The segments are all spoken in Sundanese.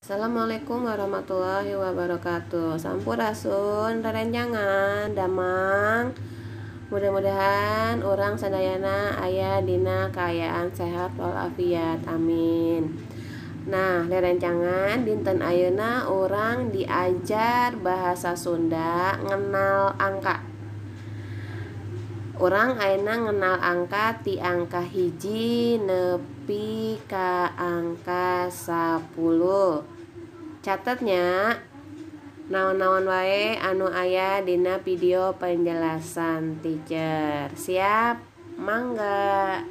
Assalamualaikum warahmatullahi wabarakatuh. Sampurasun rerencangan damang. Mudah-mudahan urang sadayana aya dina kaayaan sehat walafiat. Amin. Nah, rerencangan dinten ayeuna urang diajar bahasa Sunda ngenal angka. Urang ayeuna ngenal angka ti angka 1 nepi ka angka 10. Catetnya naon-naon wae anu aya dina video penjelasan teacher. Siap? Mangga.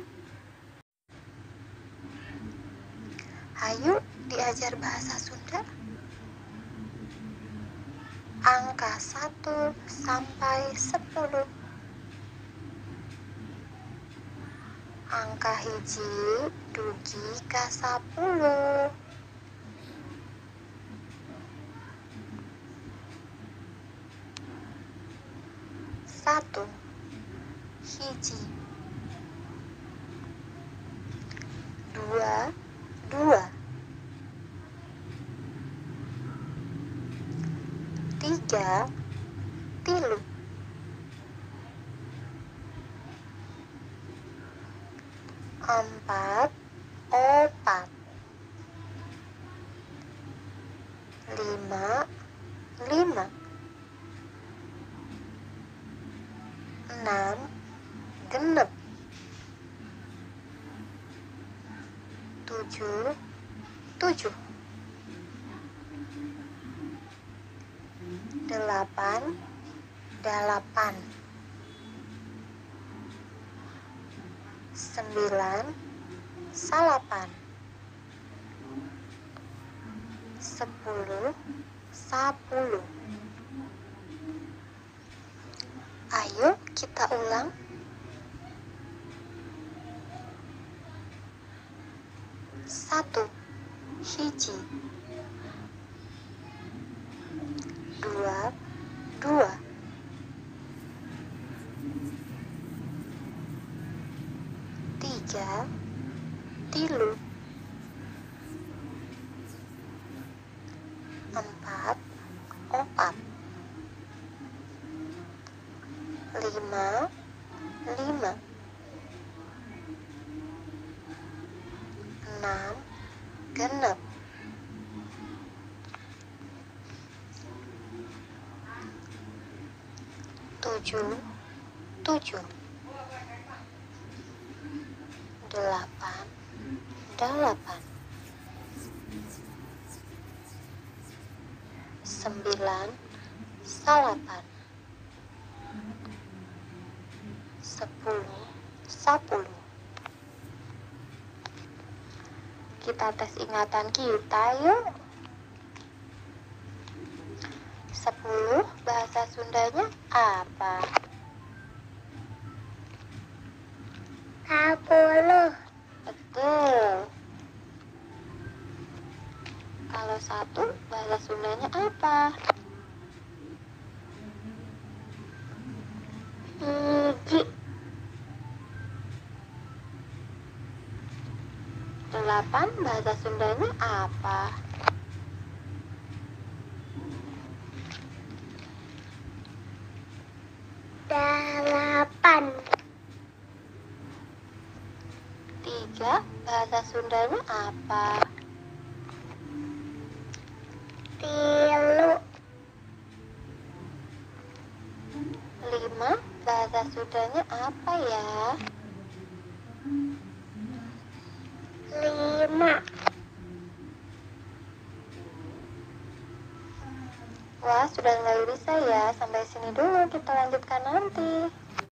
Hayu diajar bahasa Sunda. Angka 1 sampai 10. Angka 1 dugi ka 10. 1 hiji, 2 2, 3 3, 4 4, 5 5, 6 6, 7 7, 8 8, 9 9, 10 10. Ayo kita ulang. 1 hiji, 2 2, 3 3, 4 4, 5 5, 6 6, 7 7, 8 8, 9 9, 10 10. Kita tes ingatan kita yuk. 10 bahasa Sundanya apa? 10. Betul. Kalau 1 bahasa Sundanya apa? 1. 8 bahasa Sundanya apa? 8. 3 bahasa Sundanya apa? 3. 5 bahasa Sundanya apa ya? 5. Wah, sudah mulai bisa ya. Sampai sini dulu, kita lanjutkan nanti.